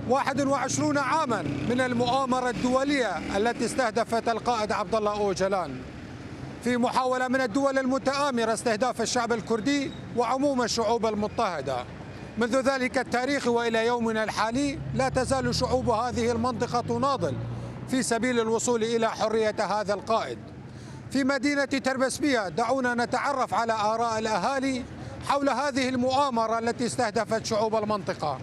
21 عاما من المؤامرة الدولية التي استهدفت القائد عبد الله أوجلان، في محاولة من الدول المتآمرة استهداف الشعب الكردي وعموم الشعوب المضطهدة. منذ ذلك التاريخ وإلى يومنا الحالي لا تزال شعوب هذه المنطقة تناضل في سبيل الوصول إلى حرية هذا القائد. في مدينة تربسبية دعونا نتعرف على آراء الأهالي حول هذه المؤامرة التي استهدفت شعوب المنطقة.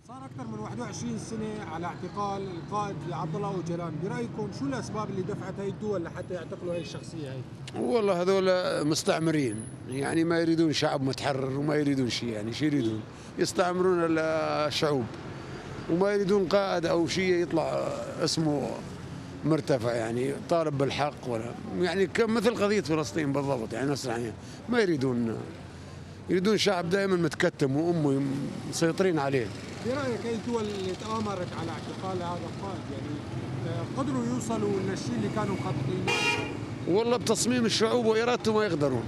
صار أكثر من 21 سنة على اعتقال القائد عبد الله أوجلان، برأيكم شو الأسباب اللي دفعت هاي الدول لحتى يعتقلوا هاي الشخصية هاي؟ والله هذول مستعمرين، يعني ما يريدون شعب متحرر وما يريدون شيء، يعني شو يريدون؟ يستعمرون الشعوب وما يريدون قائد أو شيء يطلع اسمه مرتفع، يعني طالب بالحق ولا يعني مثل قضية فلسطين بالضبط، يعني نفس يعني ما يريدون شعب دائما متكتم وأمه مسيطرين عليه. برأيك أي الدول اللي تآمرت على اعتقال هذا القائد يعني قدروا يوصلوا للشيء اللي كانوا مخططين؟ والله بتصميم الشعوب وإرادته ما يقدرون.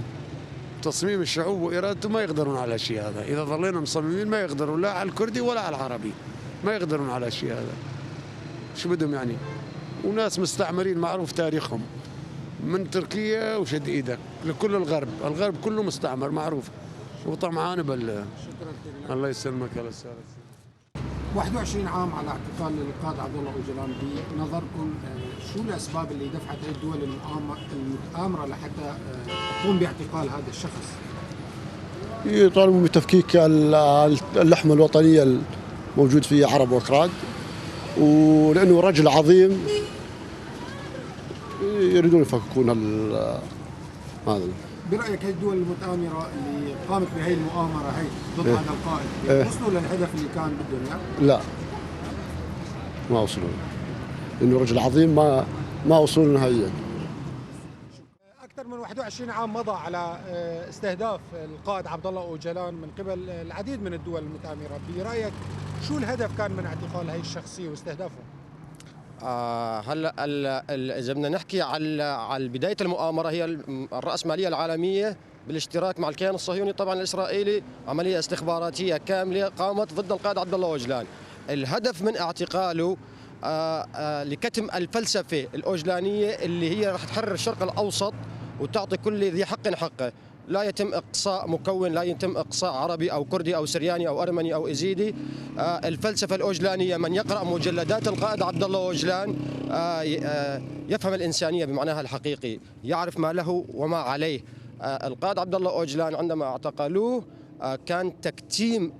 تصميم الشعوب وإرادته ما يقدرون على الشيء هذا، إذا ظلينا مصممين ما يقدرون لا على الكردي ولا على العربي، ما يقدرون على الشيء هذا. شو بدهم يعني؟ وناس مستعمرين معروف تاريخهم من تركيا وشد إيدك لكل الغرب، الغرب كله مستعمر معروف وطمعان بال. شكرا. الله يسلمك. الله يسلمك. 21 عام على اعتقال القائد عبد الله أوجلان، بنظركم شو الاسباب اللي دفعت هذه الدول المتآمرة لحتى تقوم باعتقال هذا الشخص؟ يطالبوا بتفكيك اللحمة الوطنية الموجود فيها عرب وأكراد، ولأنه رجل عظيم يريدون يفككون هذا. برأيك هذه الدول المتآمرة اللي قامت بهي المؤامرة هي ضد هذا القائد وصلوا للهدف اللي كان بدهم اياه؟ لا، ما وصلوا، لأنه رجل عظيم ما وصلوا نهائيا. أكثر من 21 عام مضى على استهداف القائد عبد الله أوجلان من قبل العديد من الدول المتآمرة، برأيك شو الهدف كان من اعتقال هي الشخصية واستهدافه؟ هلا اذا بدنا نحكي على بداية المؤامرة، هي الراسمالية العالمية بالاشتراك مع الكيان الصهيوني طبعا الاسرائيلي، عملية استخباراتية كاملة قامت ضد القائد عبد الله أوجلان. الهدف من اعتقاله لكتم الفلسفة الاوجلانيه اللي هي راح تحرر الشرق الاوسط وتعطي كل ذي حق حقه، لا يتم إقصاء مكون، لا يتم إقصاء عربي أو كردي أو سرياني أو أرمني أو إزيدي. الفلسفة الأوجلانية، من يقرأ مجلدات القائد عبد الله أوجلان يفهم الإنسانية بمعناها الحقيقي، يعرف ما له وما عليه. القائد عبد الله أوجلان عندما اعتقلوه كان تكتيم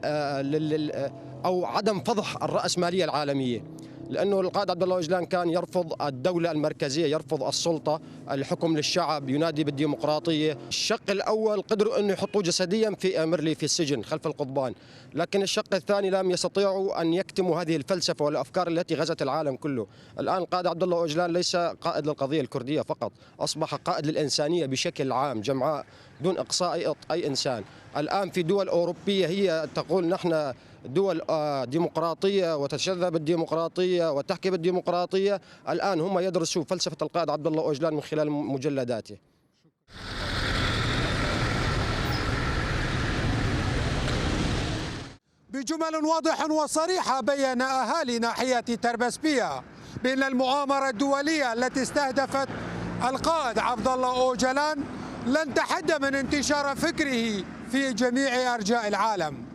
أو عدم فضح الرأسمالية العالمية، لأنه القائد عبد الله أوجلان كان يرفض الدولة المركزية، يرفض السلطة، الحكم للشعب، ينادي بالديمقراطية. الشق الأول قدروا أنه يحطوه جسديا في أمرلي في السجن خلف القضبان، لكن الشق الثاني لم يستطيعوا أن يكتموا هذه الفلسفة والأفكار التي غزت العالم كله. الآن القائد عبد الله أوجلان ليس قائد للقضية الكردية فقط، أصبح قائد للإنسانية بشكل عام جمعاء دون إقصاء أي إنسان. الآن في دول أوروبية هي تقول نحن دول ديمقراطية وتتشذب بالديمقراطية وتحكي بالديمقراطية، الآن هم يدرسوا فلسفة القائد عبد الله أوجلان من خلال مجلداته. بجمل واضحة وصريحة بين أهالي ناحية تربسبية بأن المؤامرة الدولية التي استهدفت القائد عبد الله أوجلان لن تحد من انتشار فكرة في جميع أرجاء العالم.